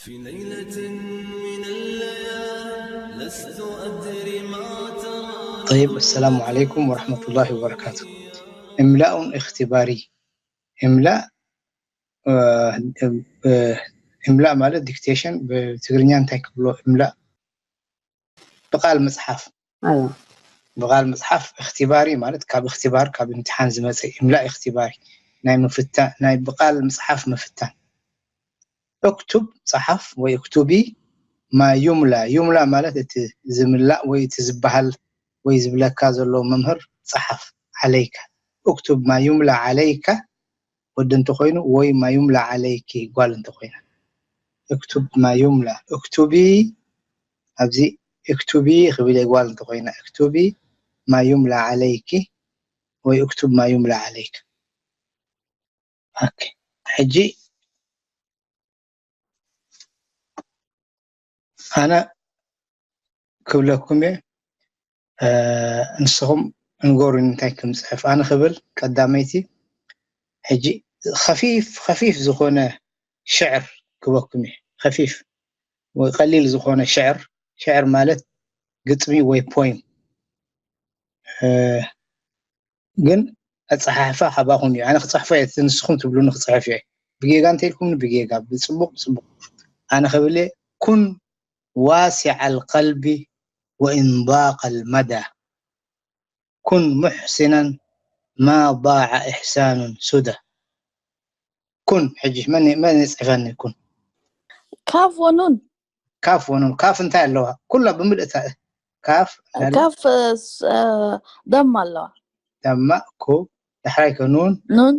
في ليلة من الليالي لست أدري ما ترى طيب، السلام عليكم ورحمة الله وبركاته. إملاء اختباري. إملاء، آه، آه، إملاء ማለት ዲክቴሽን ብትግርኛ እንታይ ክብሎ? إملاء ብቃል ምጽሓፍ። أيوة. ብቃል ምጽሓፍ እኽትባሪ ማለት ካብ እኽትባር፣ ካብ እምትሓን ዝመጸ። إملاء اختباري ናይ ምፍታን፣ ናይ ብቃል ምጽሓፍ ምፍታን። اكتب ጸሓፍ ወይ اكتبي ما يملى። يملى ማለት እቲ ዝምላእ ወይ እቲ ዝበሃል ወይ ዝብለካ ዘሎ መምህር ጸሓፍ። عليك اكتب ما يملى عليك ወዲ እንተኾይኑ ወይ ما يملى عليك ጓል እንተኾይና። اكتب ما يملى اكتبي ኣብዚ اكتبي ክብል እየ ጓል እንተኾይና። اكتبي ما يملى عليك ወይ اكتب ما يملى عليك. ኦኬ፣ ሕጂ ኣነ ክብለኩም እየ፣ እ፣ ንስኹም ንገሩኒ እንታይ ከም ዝጽሕፍ። ኣነ ክብል ቀዳመይቲ ሕጂ ኸፊፍ ኸፊፍ ዝኾነ ሽዕር ክበኩም እየ። ኸፊፍ ወይ ቀሊል ዝኾነ ሽዕር፣ ሽዕር ማለት ግጥሚ ወይ ፖይም። እ፣ ግን ኣጸሓሕፋ ካባኹም እዩ። ኣነ ክጽሕፎ እየ፣ እቲ ንስኹም ትብሉኒ ክጽሕፍ እየ። ብጌጋ እንተኢልኩምኒ ብጌጋ፣ ብጽቡቕ ብጽቡቕ። ኣነ ክብል እየ፣ ኩን ዋሲዐ القلب وإن ضاق المدى. ኩን ሙሕሲናን ማ ضاع إحسان سدى። ኩን፣ ሕጂ መን መን ይጽሕፈኒ? ኩን ካፍ ወኑን ካፍ ወኑን። ካፍ እንታይ ኣለዋ? ኩላ ብምልእታ ካፍ እናለ ካፍ ስ- እ፣ ደም ኣለዋ ደማ ኩ፣ ዳሕራይ ከ ኑን ኑን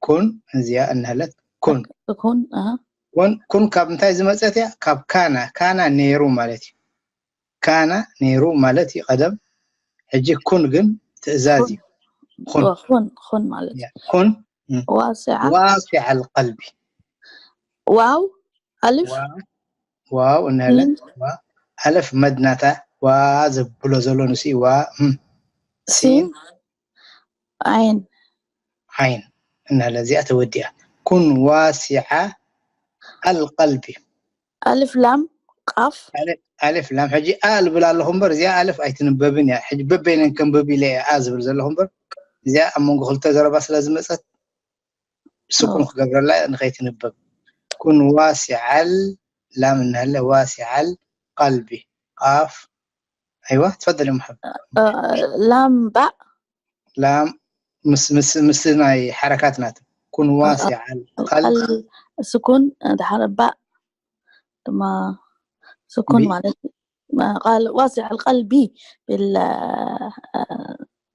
ኩን፣ እዚኣ እናሃለት ኩን። ኩን እ፣ ኩን፣ ኩን ካብ እንታይ ዝመጸት እያ? ካብ ካና። ካና ነይሩ ማለት እዩ። ካና ነይሩ ማለት እዩ ቀደም። ሕጂ ኩን ግን ትእዛዝ እዩ። ኩን። ኩን ኩን ማለት ያ፣ ኩን ዋሲዓ ዋሲዐ القلب። ዋው ኣልፍ ዋው፣ ዋው እናሃለት ዋ፣ ኣለፍ መድናታ ዋ ዘብሎ ዘሎ ንሱ እዩ። ዋ፣ እም፣ ሲን ዓይን ዓይን እናለ እዚኣ ተወዲኣ። ኩን ዋሲዐ القلب። ኣልፍ ላም ቃፍ ኣልፍ ላም። ሕጂ ኣ ልብል ኣለኹ እምበር እዚኣ ኣልፍ ኣይትንበብን እያ። ሕጂ በበይነን ከንብብ ኢለ እየ ኣ ዝብል ዘለኹ እምበር እዚኣ ኣብ መንጎ ክልተ ዘረባ ስለ ዝመጸት ስኩን ኦ። ክገብረላ እያ ንኸይትንበብ። ኩን ዋሲዐል ላም እናለ ዋሲዐል ቀልቢ ቃፍ። ኣይዋ ትፈደል እየ መሓመድ። እ፣ ላም ባእ ላም ምስ ምስ ምስ ናይ ሓረካት ናት። ኩን ዋሲዐል ቀልቢ ቃል ስኩን ድሓር ባእ ድማ ስኩን ቢ- ማለት እዩ። ቃል ዋሲዕ ቀልቢ ብል እ፣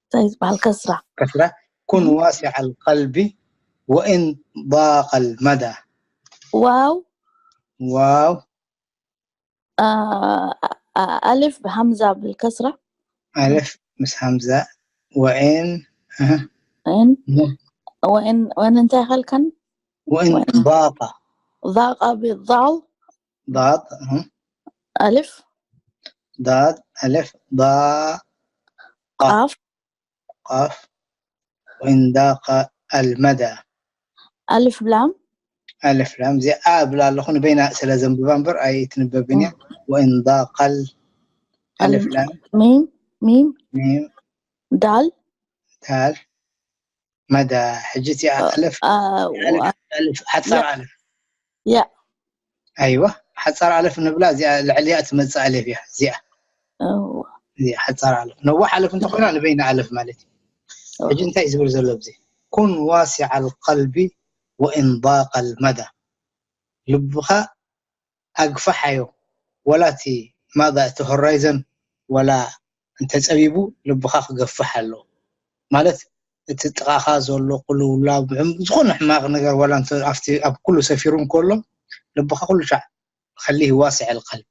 እንታይ ዝበሃል ከስራ ከስራ። ኩን ዋሲዐል ቀልቢ ወኢን ضاق المدى። ዋው ዋው እ፣ እ፣ ኣልፍ ሃምዛ ብል ከስራ ኣልፍ ምስ ሃምዛ ወኢን እህ፣ ወይን ሙ- ወይን ወይን እንታይ ካልካን ወኢን ضاق ضاق بالضاد ضاد እህ፣ ኣልፍ ضاد ኣልፍ ضاق ቃፍ قاف وإن ضاق المدى. ኣልፍ ላም ኣልፍ ላም እዚኣ ኣ ብላ ኣለኹ ንበይና ስለ ዘንብባ እምበር ኣይትንበብን እያ። وإن ضاق ال- ኣልፍ ላም ሚም ሚም ሚም ዳል ዳል መዳ። ሕጂ እቲኣ ኣለፍ አ፣ ኣልፍ ኣልፍ ሓጻር ኣልፍ ያ ኣይዋ ሓጻር ኣለፍ ንብላ እዚኣ ልዕሊኣ ትመጽእ ኣለፍ እያ እዚኣ እዋ፣ እዚኣ ሓጻር ኣለፍ ነዋሕ ኣለፍ እንተኾይና ንበይና ኣለፍ ማለት እዩ። ሕጂ እንታይ ዝብል ዘሎ ኣብዚ ኩን ዋሲዐ القلب وإن ضاق المدى ልብኻ ኣግፋሓዮ ወላ እቲ ማዳ እቲ ሆራይዘን ወላ እንተጸቢቡ ልብኻ ክገፍሕ ኣለዎ ማለት እቲ ጥቓኻ ዘሎ ቅልውላው ብዕም- ዝኾነ ሕማቕ ነገር ወላ እንተ ኣብቲ ኣብ ኩሉ ሰፊሩ እንከሎ ልብኻ ኩሉ ሻዕ خليه واسع القلب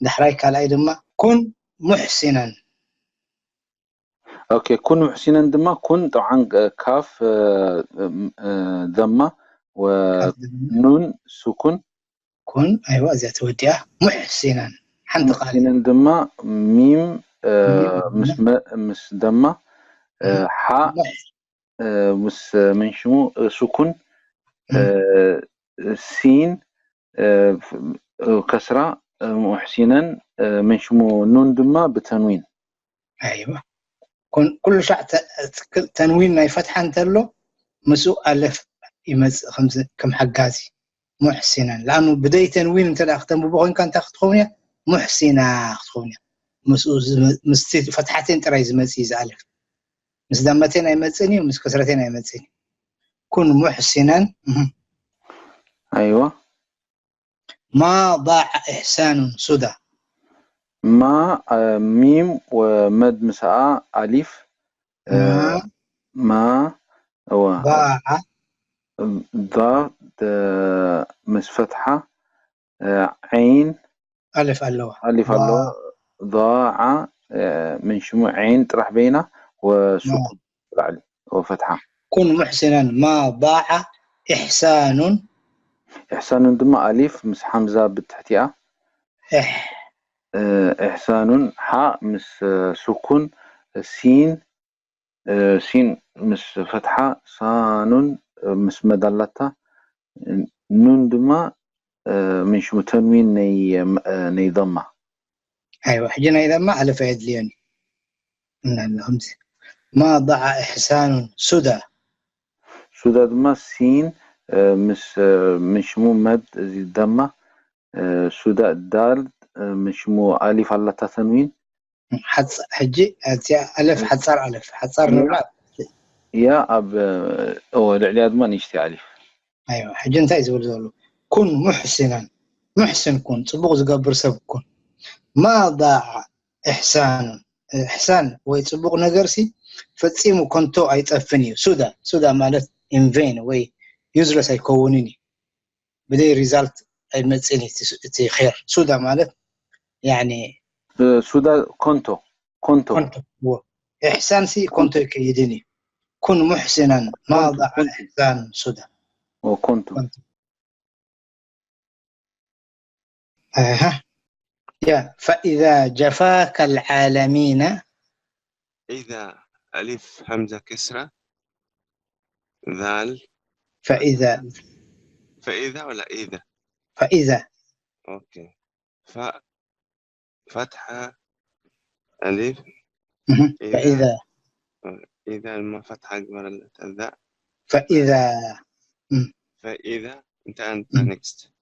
ዳሕራይ ካልኣይ ድማ ኩን ሙሕሲነን ኦኬ ኩን ሙሕሲነን ድማ ኩን ጠብዓን ካፍ ደማ ወኑን ሱኩን ኩን ኣይዋ እዚኣ ተወዲኣ ሙሕሲነን ሓንቲ ቃል ሙሕሲነን ድማ ሚም ምስ ደማ ሓ ምስ መንሽሙ ሱኩን ሲን እ፣ ፍ-፣ እ፣ ከስራ፣ እ፣ ሙሕሲነን፣ እ፣ ምን ሽሙ ኑን ድማ ብተንዊን። ኣይዋ ኩን- ኩሉ ሻዕ ተ- ትክክል። ተንዊን ናይ ፈትሓ እንተሎ ምስኡ ኣለፍ ይመፅእ ከምዚ ከም ሓጋዚ። ሙሕሲናን ለኣኑ ብደይ ተንዊን እንተ ደኣ ክተንብቦ ኮይንካ እንታይ ክትኸውን እያ? ሙሕሲና ክትኸውን እያ። ምስኡ ዝመ- ምስቲ ፈትሓቴን ጥራይ ዝመፅእ እዩ ዝኣለፍ። ምስ ዳመቴን ኣይመፅእን እዩ፣ ምስ ከስረቴን ኣይመፅእን እዩ። ኩን ሙሕሲናን እህ። ኣይዋ ما ضاع إحسان سدى. ማ እ፣ ሚም ወመድ ምስኣ ኣሊፍ እ፣ ما ማ እዋ ضاع ዳ ደ- ምስ ፈትሓ እ፣ ዓይን ألف ኣለዋ ኣሊፍ ኣለዎ ضاع እ፣ ምን ሽሙ ዓይን ጥራሕ በይና ወሱኩን ላዕሊ ወፈትሓ كن محسنا ما ضاع إحسان ኢሕሳኑን ድማ ኣሊፍ ምስ ሓምዛ ብትሕቲኣ إح እ፣ ኢሕሳኑን ሓ ምስ እ፣ ሱኩን እ፣ ሲን እ፣ ሲን ምስ ፈትሓ ሳኑን እ፣ ምስ መዳላታ እ፣ ኑን ድማ እ፣ ምን ሽሙ ተንዊን ናይ እ፣ ናይ ضማ أيوة ሕጂ ናይ ضማ ኣለፍ ኣየድልዮን እና ኣሎ ከምዚ ما ضاع إحسان سدى ሱዳ ድማ ሲን እ፣ ምስ እ፣ ምን ሽሙ መድ እዚ ضማ እ፣ ሱዳ ዳል እ፣ ምን ሽሙ ኣሊፍ ኣላታ ተንዊን ሓጻ- ሕጂ እዚኣ ኣለፍ ሓጻር ኣለፍ ሓጻር ንብላ ያ ኣብ እ፣ እወ ልዕሊያ ድማ ንእሽተይ ኣሊፍ ኣይዋ ሕጂ እንታይ እዩ ዝብል ዘሎ ኩን ሙሕሲናን ሙሕስን ኩን ጽቡቕ ዝገብር ሰብ ኩን ما ضاع إحسان إحسان ወይ ጽቡቕ ነገር ሲ ፈጺሙ ኮንቶ ኣይጠፍን እዩ ሱዳ ሱዳ ማለት ኢንቬን ወይ ዩዝለስ ኣይከውንን እዩ ብደይ ሪዛልት ኣይመጽእን እዩ እቲ ሱ- እቲ ር ሱዳ ማለት ያኒ እ፣ ሱዳ ኮንቶ ኮንቶ ኮንቶ እዎ። إحسان ሲ ኮንቶ ይከይድን እዩ ኩን ሙሕሲናን ما ضاع إحسان سدى ኮንቶ أها. يا فإذا جفاك العالمين إذا ألف همزة كسرة ذال فإذا فإذا ولا إذا؟ فإذا أوكي. ف فتحة ألف مهم. إذا. فإذا إذا ما فتحة أكبر الذا. فإذا فإذا أنت أنت مهم. نيكست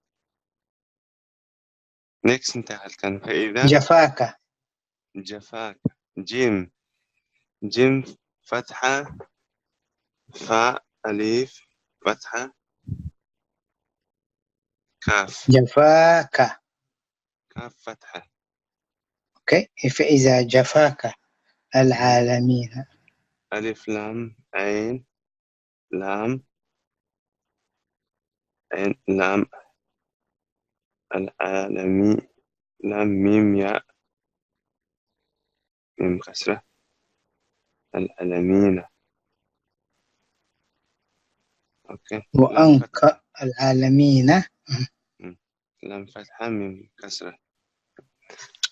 نيكست أنت هل كان فإذا جفاك جفاك جيم جيم فتحة فاء ألف فتحة كاف جفاك كاف فتحة أوكي فإذا جفاك العالمين ألف لام عين لام عين لام العالمي لام ميم ياء ميم كسرة العالمين أوكي لام وأنك فتحة العالمين لام فتحة ميم كسرة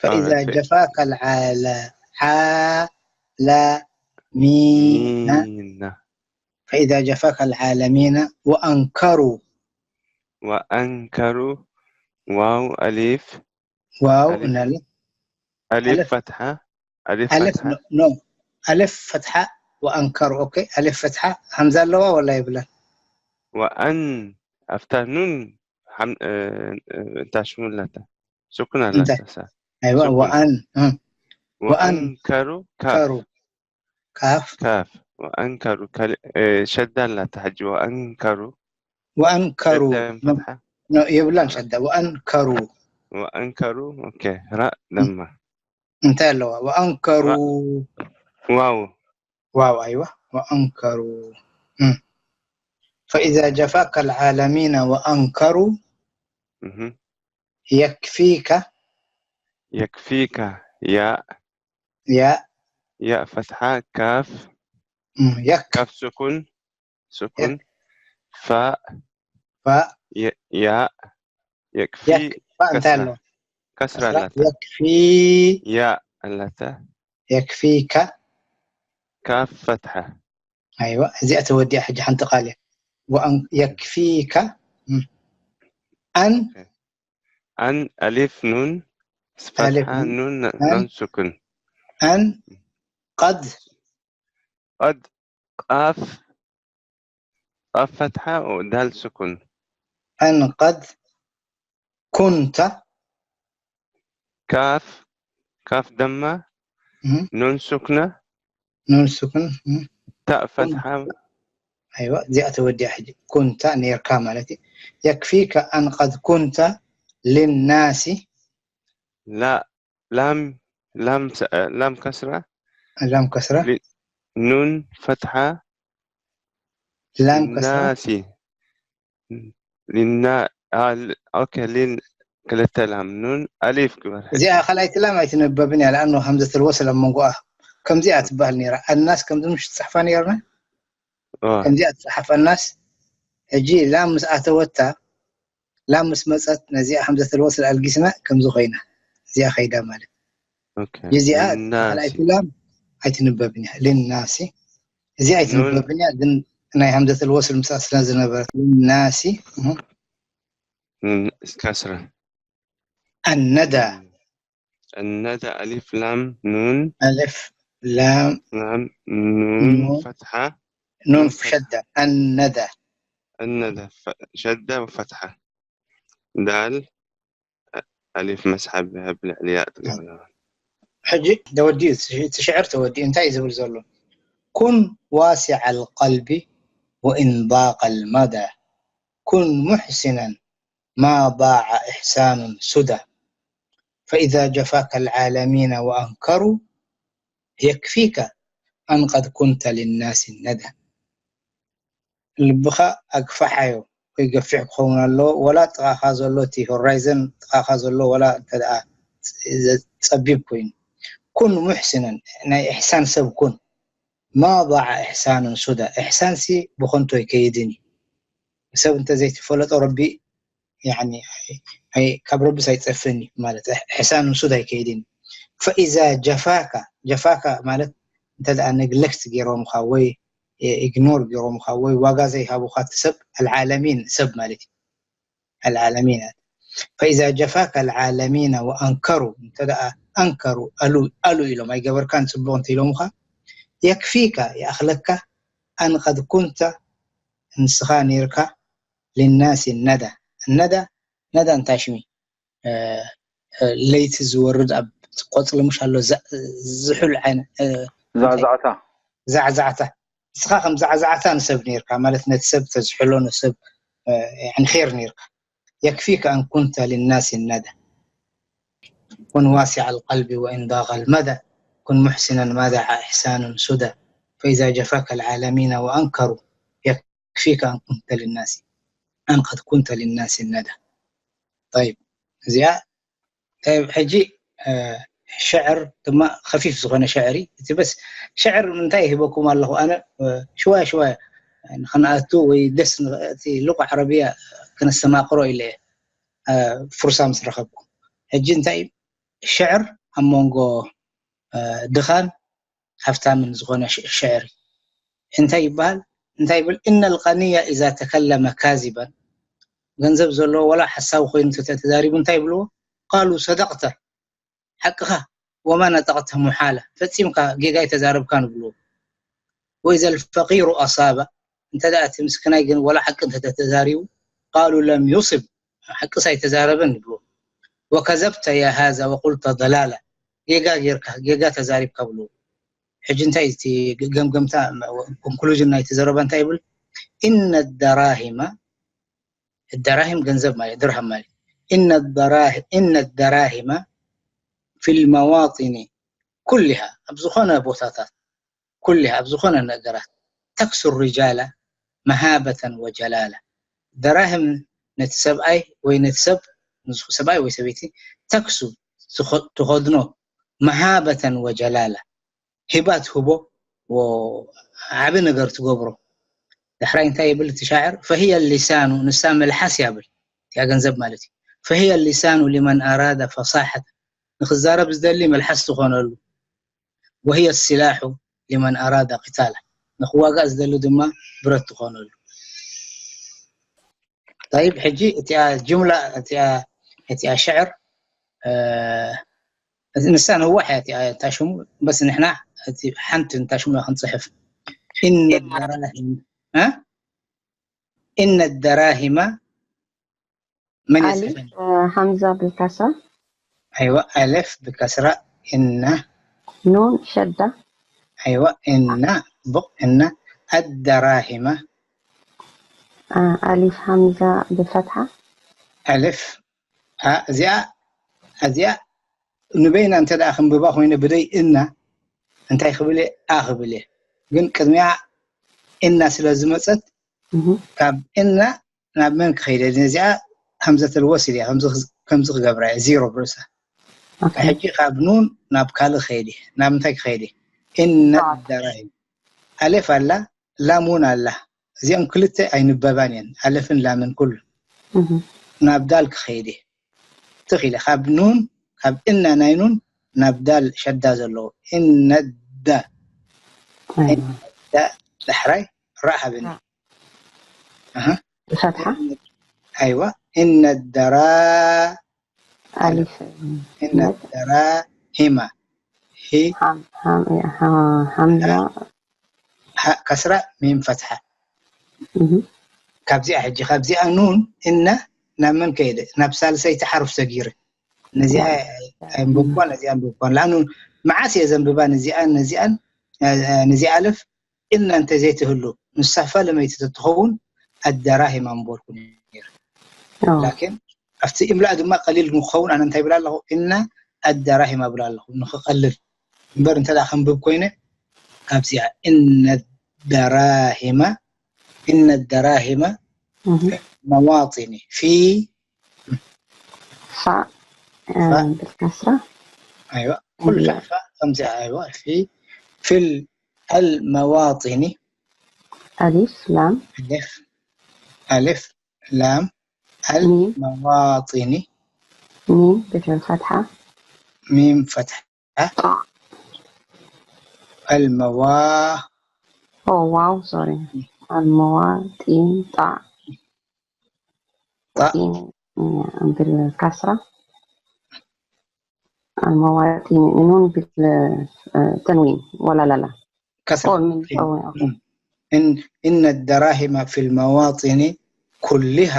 فإذا آه، في- جفاك العالمين مين فإذا جفاك العالمين وأنكروا وأنكروا واو ألف واو ألف. نل ألف ألف. فتحة ألف ألف فتحة نو, نو. ألف فتحة وأنكروا أوكي ألف فتحة همزة لوا ولا يبلن وأن أفتح نون حم... آه، آه، تشمل لتا سكون أنت. لتا سا. أيوة سكون. وأن مم. وأن وأنكروا كاف كروا كاف كاف وأنكروا كل... آه، شدة لا تحج وأنكروا وأنكروا شدة نو, فتحة نو يبلن شدة وأنكروا وأنكروا أوكي راء لما أنت لوا وأنكروا واو واو أيوة وأنكروا مم. فإذا جفاك العالمين وأنكروا مهم. يكفيك يكفيك ياء يا ياء فتحة كاف مم. يك كاف سكون سكون فاء فا ي... ياء يكفي يك فا أنت كسرة لوا كسرة كسرة لا تا. يكفي ياء لا تا. يكفيك كاف فتحة أيوة زي أتودي حاجة حنتقالي وأن يكفيك مم. أن ኣን ኣሊፍ ኑን ኣሊፍ ፈትሓ ኑን ኣን ኑን ስኩን ኣን ቀድ ቀድ ቃፍ ቃፍ ፈትሓ ዳል ስኩን ኣን ቀድ ኩንተ ካፍ ካፍ ደማ እህ፣ ኑን ሱክነ ኑን ስኩን እህ፣ ታእ ፈትሓ ኣይዋ እዚኣ ተወዲኣ ሕጂ ኩንተ ኔርካ ማለት እዩ። የክፊከ ኣን ቀድ ኩንተ ልናሲ ላ ላም ላም ሰ- ላም ከስራ ላም ከስራ ሊ- ኑን ፈትሓ ላም ከስራ ሊናሲ ሊና ኦኬ ሊን ክልተ ላም ኑን ኣሊፍ ግበር እዚኣ ካልኣይቲ ላም ኣይትንበብን እያ። ለኣኑ ሃምዘተል ወስል ኣብ መንጎኣ ከምዚኣ ትበሃል ነይራ። ኣናስ ከምዚ ምሽ ትፅሕፋ ነይርና ከምዚኣ ትፅሓፍ ኣናስ። ሕጂ ላም ምስ ኣተወታ ላም ምስ መፀት ነዚኣ ሃምዘተል ወስል ኣልጊስና ከምዚ ኮይና እዚኣ ከይዳ ማለት እዚኣ ካልኣይቲ ላም ኣይትንበብን እያ። ልናሲ እዚኣ ኣይትንበብን እያ። ግን ናይ ሃምዘተል ወስል ምስኣ ስለ ዝነበረት ልናሲ እህ፣ ከስራ ኣነዳ እነዳ ኣሊፍ ላም ኑን ኣልፍ ላም ላም ኑን ኑን ፈትሓ ኑን ሸዳ ኣነዳ እነዳ ፈ- ሸዳ ፈትሓ ዳል ኣሊፍ መስሓብ ኣብ ልዕሊያ ትገብረ ሕጂ ተወዲኡ እቲ ሽዕር ተወዲኡ እንታይ እዩ ዝብል ዘሎ? ኩን ዋሲዐ ልቀልቢ ወኢን ضاق المدى ኩን ሙሕሲነን ማ ضاع إحسان سدى فإذا جفاك العالمين وأنكروا يكفيك أن قد كنت للناس ندى ልብኻ ኣግፋሓዮ ወይ ገፊሕ ክኸውን ኣለዎ ወላ ጥቓኻ ዘሎ እቲ ሆራይዘን ጥቓኻ ዘሎ ወላ እንተ ደኣ ጸቢብ ኮይኑ ኩን ሙሕሲነን ናይ ኢሕሳን ሰብ ኩን ማ ضاع إحسان سدى ኢሕሳን ሲ ብኸንቱ ኣይከይድን እዩ ሰብ እንተ ዘይትፈለጦ ረቢ ያኒ ኣይ- ኣይ- ካብ ረብስ ኣይጠፍእን እዩ ማለት እሕ- ኢሕሳን ሱድ ኣይከይድን እዩ ፈኢዛ ጀፋካ ጀፋካ ማለት እንተ ደኣ ነግለክት ገይሮምካ ወይ ኢግኖር ገይሮምካ ወይ ዋጋ ዘይሃቡካ እቲ ሰብ ኣልዓለሚን ሰብ ማለት እዩ ኣልዓለሚን ፈኢዛ ጀፋካ ኣልዓለሚን ወኣንከሩ እንተ ደኣ ኣንከሩ ኣሉ ኣሉ ኢሎም ኣይገበርካን ፅቡቅ እንተ ኢሎምካ የክፊካ ይኣኽለካ ኣን ቀድ ኩንተ ንስኻ ነይርካ ሊናሲ ነዳ ነዳ ነዳ እንታይ ሽሚ ለይቲ ዝወርድ ኣብ ቆፅሊ ምሽ ኣሎ ዝሑል ዛዕዛዕታ ዛዕዛዕታ ንስኻ ከም ዛዕዛዕታ ንሰብ ነይርካ ማለት ነቲ ሰብ ተዝሕሎ ንሰብ ር ነይርካ የክፊከ ኣን ኩንተ ሊናሲ ነዳ ኩን ዋሲዐ ልቀልቢ ወኢን ዳቀ ልመዳ ኩን ሙሕሲነን ማ ዳዓ ኢሕሳኑን ሱዳ ፈኢዛ ጀፋከ ልዓለሚና ወኣንከሩ የክፊከ ኣን ኩንተ ሊናሲ ኣን ቀድ ኩንተ ሊናሲ ነዳ ጠይብ እዚኣ ጠይብ ሕጂ ሽዕር ድማ ከፊፍ ዝኾነ ሽዕር እዩ እቲ በስ ሽዕር ምንታይ ሂበኩም ኣለኹ ኣነ ሽዋያ ሽዋያ ንክንኣቱ ወይ ደስ እቲ ልቑ ዓረብያ ክነስተማቕሮ ኢለ ፍርሳ ምስ ረኸብኩ ሕጂ እንታይ ሽዕር ኣብ መንጎ ድኻን ሃብታምን ዝኾነ ሽዕር እንታይ ይበሃል እንታይ ይብል እነ ልቀንያ ኢዛ ተከለመ ካዚበን ገንዘብ ዘለዎ ወላ ሓሳዊ ኮይኑ ተተዛሪቡ እንታይ ይብልዎ ቃሉ ሰደቅተ ሓቅኻ ወማ ነጠቅተ ሙሓላ ፈፂምካ ጌጋ ኣይተዛረብካን ይብልዎ ወኢዘ ልፈቂሩ ኣሳበ እንተ እቲ ምስክናይ ግን ወላ ሓቂ እንተ ተዛሪቡ ቃሉ ለም ዩስብ ሓቅስ ኣይተዛረበን ይብልዎ ወከዘብተ ያ ሃዛ ወቁልተ ضላላ ጌጋ ጌርካ ጌጋ ተዛሪብካ ብልዎ ሕጂ እንታይ እቲ ገምገምታ ኮንክሉዥን ናይቲ ዘረባ እንታይ ይብል እነ ደራሂማ ደራሂም ገንዘብ ማለት ድርሃም ማለት እነ ደራሂማ ፊ ልመዋጢኒ ኩሊሃ ኣብ ዝኾነ ቦታታት ኩሊሃ ኣብ ዝኾነ ነገራት ተክሱ ሪጃላ መሃበተን ወጀላላ ደራህም ነቲ ሰብኣይ ወይ ነቲ ሰብ ሰብኣይ ወይ ሰበይቲ ተክሱ ትኸድኖ መሃበተን ወጀላላ ሂባ ትህቦ ዓቢ ነገር ትገብሮ ዳሕራይ እንታይ ይብል እቲ ሻዕር ፈህየ ሊሳኑ ንሳ መልሓስ ያብል እቲያ ገንዘብ ማለት እዩ ፈህየ ሊሳኑ ሊመን ኣራደ ፈሳሐት ንክዛረብ ዝደሊ መልሓስ ትኾነሉ ወህየ ሲላሑ ሊመን ኣራደ ቅታላ ንክዋጋእ ዝደሊ ድማ ብረት ትኾነሉ طيب ሕጂ እቲኣ ጅምላ እቲኣ እቲኣ ሽዕር፣ እ፣ ንሳ ነዋሕ እያ እቲኣ፣ እታ ሽሙ፣ በስ ንሕና እቲ ሓንቲ እንታ ሽሙ ክንጽሕፍ። ኢነ ደራሂም፣ እ? ኢነ ደራሂማ መን ኣሊፍ፣ የጽሕፈን? እ፣ ሃምዛ ብከስራ። ኣይዋ፣ ኣለፍ ብከስራ፣ ኢነ። ኑን ሸዳ። ኣይዋ፣ ኢነ፣ ጽቡቕ፣ ኢነ። ኣደራሂማ። እ፣ ኣሊፍ ሃምዛ ብፈትሓ። ኣለፍ፣ ኣ፣ እዚኣ፣ እዚኣ ንበይና እንተ ደኣ ክንብባ ኮይነ ብደይ እና እንታይ ክብል እየ? ኣ ክብል እየ። ግን ቅድሚያ እና ስለ ዝመጸት እህ። ካብ እና ናብ መን ክኸይደ? ነዚኣ ሃምዘተል ወስል እያ። ከምዚ ክዝ-፣ ከምዚ ክገብራ እየ። ዜሮ ብርእሳ። ኦኬ። ሕጂ ካብ ኑን ናብ ካልእ ክኸይድ እየ። ናብ ምንታይ ክኸይድ እየ? እነ ዳል። ደራሂም። ኣሌፍ ኣላ፣ ላም እውን ኣላ። እዚኦም ክልተ ኣይንበባን እየን። ኣለፍን ላምን ኩሉ። እህ። ናብ ዳል ክኸይድ እየ። ትኽ ኢለ። ካብ ኑን፣ ካብ እነ ናይ ኑን ናብ ዳል ሸዳ ዘለዎ። እነ ዳ። ኣይዋ። እነ ዳ ዳሕራይ ራእ ሃብኒ። ራእ። ኣሃ። ብፈትሓ? ኣይዋ። እነ ደራ ኣሊፍ እነ መድ-፣ ደራሂማ። ሂ። ሓም-፣ ሓም-፣ ሓ-፣ ሓምዛ። ሃ-፣ ከስራ ሚም ፈትሓ። እህ። ካብዚኣ ሕጂ፣ ካብዚኣ ኑን እነ ናብ መን ከይደ? ናብ ሳልሰይቲ ሓሩፍ ሰጊረ። ነዚኣ ያ። ኣየንበብኳን፣ ነዚኣ ኣንበብኳን። ለኣኑ መዓስ እየ ዘንብባ ነዚኣን፣ ነዚኣን፣ እ፣ እ፣ ነዚኣ ኣለፍ እና እንተ ዘይትህሉ፣ ንሳ ፈለመይቲ ተትኸውን ኣደራሂማ ምበልኩ ነይረ። ኣዎ። ላኪን ኣብቲ እምላእ ድማ ቀሊል ንክኸውን ኣነ እንታይ ይብል ኣለኹ? እና ኣደራሂማ እብል ኣለኹ ንክቐልል። እምበር እንተ ደኣ ከንብብ ኮይነ ካብዚኣ እነ ደራሂማ፣ እነ ደራሂማ እህ። መዋጢኒ ፊ ፋ፣ እ፣ ፋ። ብልከስራ። ኣይዋ፣ ኩሉ እያ። ፋ ከምዚኣ፣ ኣይዋ፣ ፊ፣ ፊል ኣልመዋጢኒ። ኣሊፍ፣ ላም። ኣሊፍ፣ ኣሊፍ፣ ላም፣ ሚም። ኣልመዋጢኒ። ሚም ብፈትሓ። ሚም ፈትሓ። ጣ። ኣልመዋ-፣ ኦ፣ ዋው፣ ሶሪ። ኣልመዋጢን ጣ። ጣ። ጢን፣ እ፣ ብልከስራ። ኣልመዋጢን፣ ኑን ብል-፣ እ፣ ተንዊን፣ ወላ ላላ። ከስራ። ኦ፣ ምን፣ ኦ፣ ኦኬ። እም። እን-፣ እነ ደራሂመ ፊል መዋጢኒ ኩሊሃ።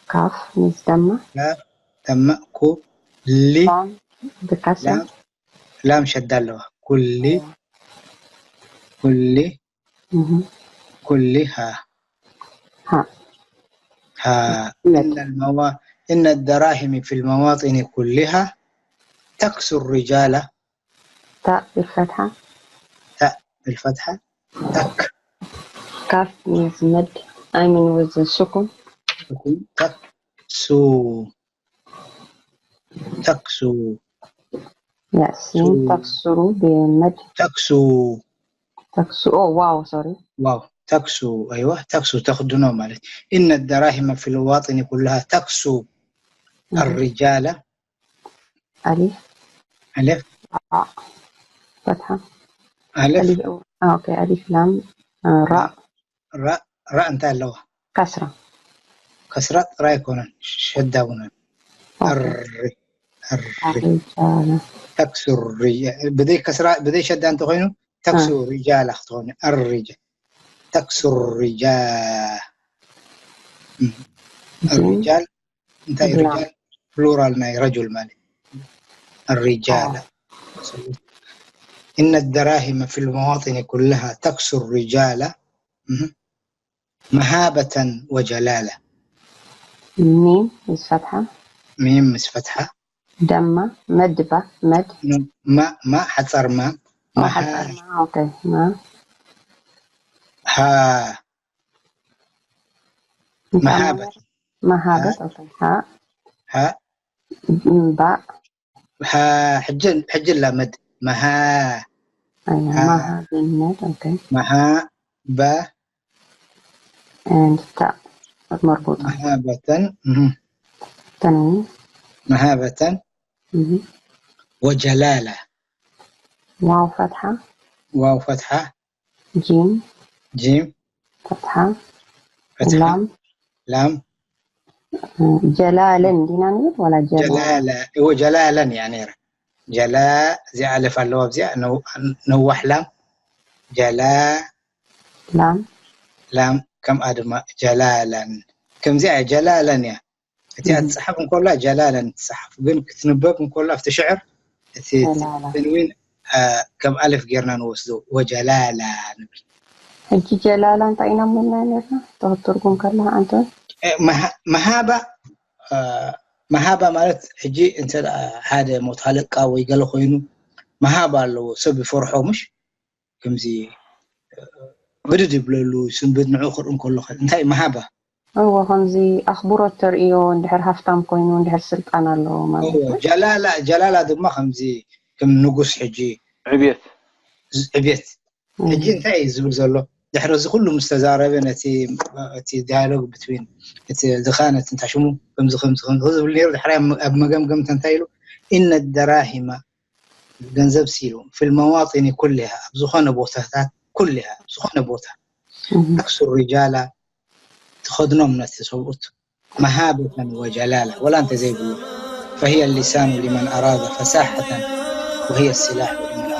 ካፍ ምስ ደማ። ላ-፣ ደማ፣ ኩ-፣ ሊ-፣ ላም ብከስራ። ላም፣ ላም ሸዳ ኣለዋ። ኩሊ፣ እዋ። ኩሊ፣ እህ። ኩሊሃ። ሃ። ሃ። መድ። እነ ልመዋ-፣ እነ ደራሂሚ ፊል መዋጢኒ ኩሊሃ ተክሱ ሪጃላ። ታእ ብልፈትሓ። ታእ ብልፈትሓ። ተክ። ካፍ ምስ መድ፣ I mean with the ሱኩን። ሱኩን። ተክሱ። ተክሱ። Yes, ሱ። ተክሱሩ ብመድ። ተክሱ። ተክሱ። ኦ፣ ዋው፣ ሶሪ። ዋው። ተክሱ። ኣይዋ፣ ተክሱ፣ ተኽድኖ ማለት። እነ ደራሂመ ፊል መዋጢኒ ኩላሃ ተክሱ። እህ። ኣሪጃላ። ኣሊፍ። ኣሊፍ። ራ። ፈትሓ። ኣሊፍ። ኣሊፍ። አ፣ ኦኬ። ኣሊፍ ላም፣ አ፣ ራ። ራ። ራ፣ ራ እንታይ ኣለዋ? ከስራ። ከስራ ጥራይ ኣይኮነን፣ ሸዳ እውን ኣሎ። ኦኬ። ኣሪ፣ ኣሪ። ኣሪጃላ። ተክሱሪ። ብደይ ከስራ፣ ብደይ ሸዳ እንተኾይኑ፣ ተክሱ አ። ሪጃላ ክትኾን፣ ኣሪጃ-፣ ተክሱ ሪጃ-፣ እም። እም። ሪጃል፣ እንታይ ሪጃል? ሪጃል? ፕሉራል ናይ ረጁል ማለት። ኣሪጃላ። አ። እነ ደራሂመ ፊል መዋጢኒ ኩለሃ ተክሱ ሪጃላ። እም። መሃበተን ወጀላላ። ሚም ምስ ፈትሓ። ሚም ምስ ፈትሓ። ደማ፣ መድባ፣ መድ። ማ፣ ማ፣ ሓጻር ማ። ኦ፣ መሃ-፣ ሓጻር ማ፣ ኦኬ፣ ማ። ሃ። እንታይ መሃበት። ማለት? መሃበት፣ ሃ። ኦኬ፣ ሃ። ሃ። ም፣ ባእ። ሃ፣ ሕጂ፣ ሕጂ ላመድ። መሃ-፣ ኣያ፣ ሃ-፣ መሃ ቢን መድ፣ ኦኬ። መሃ-፣ በ-፣ And ታ መርቡጣ። መሃበተን፣ እህ። ተንዊን። መሃበተን። እህ። ወጀላላ። ዋው ፈትሓ። ዋው ፈትሓ። ጂም። ጂም። ፈትሓ። ፈትሓ። ላም። ላም። ጀላለን ዲና ንብል ዋላ ጀላ ጀላለ እዎ ጀላለን እያ ነይራ። ጀላ እዚኣ ኣለፍ ኣለዋ ኣብዚኣ ነው- ነዋሕ ላም ጀላ ላም ላም ከምኣ ድማ ጀላላን ከምዚኣ እያ ጀላለን እያ። እቲኣ እም። ትፅሓፍ እንኮላ ጀላለን ትፅሓፍ ግን ክትንበብ እንኮላ ኣብቲ ሽዕር እቲ ጀላላ ተንዊን አ፣ ከም ኣለፍ ጌርና ንወስዶ ወጀላላ ንብል። ሕጂ ጀላላ እንታይ ኢና ምልና ነርና? ትርጉም ከላ ኣንተ እ፣ መሃ- መሃባ እ፣ መሃባ ማለት ሕጂ እንተ ደኣ ሓደ ሞት ሃለቃ ወይ ገለ ኮይኑ መሃባ ኣለዎ ሰብ ይፈርሖ ምሽ ከምዚ እ፣ ብድድ ይብለሉ ስንብድ ንዑ ክርኢ እንከሎ እንታይ መሃባ እዎ ከምዚ ኣኽብሮት ተርእዮ እንድሕር ሃፍታም ኮይኑ እንድሕር ስልጣን ኣለዎ ማለት እዎ፣ ጀላላ ጀላላ ድማ ከምዚ ከም ንጉስ ሕጂ ዕብየት ዕብየት ሕጂ እንታይ እዩ ዝብል ዘሎ ድሕሪ እዚ ኩሉ ምስ ተዛረበ ነቲ እቲ ዳያሎግ ብትዊን እቲ ዝኻነ እቲ እንታይ ሽሙ ከምዚ ከምዚ ከምዚ ዝብል ነይሩ ድሕሪ ኣብ መገምገምታ እንታይ ኢሉ ኢነ ደራሂማ ገንዘብ ሲሉ ፊል መዋጢኒ ኩሊሃ ኣብ ዝኾነ ቦታታት ኩሊሃ ኣብ ዝኾነ ቦታ እም። ተክሱ ሪጃላ ትኸድኖም ነቲ ሰብኡት መሃበተን ወጀላላ ወላ እንተ ዘይብሉ فهي اللسان لمن أراد فساحة وهي السلاح لمن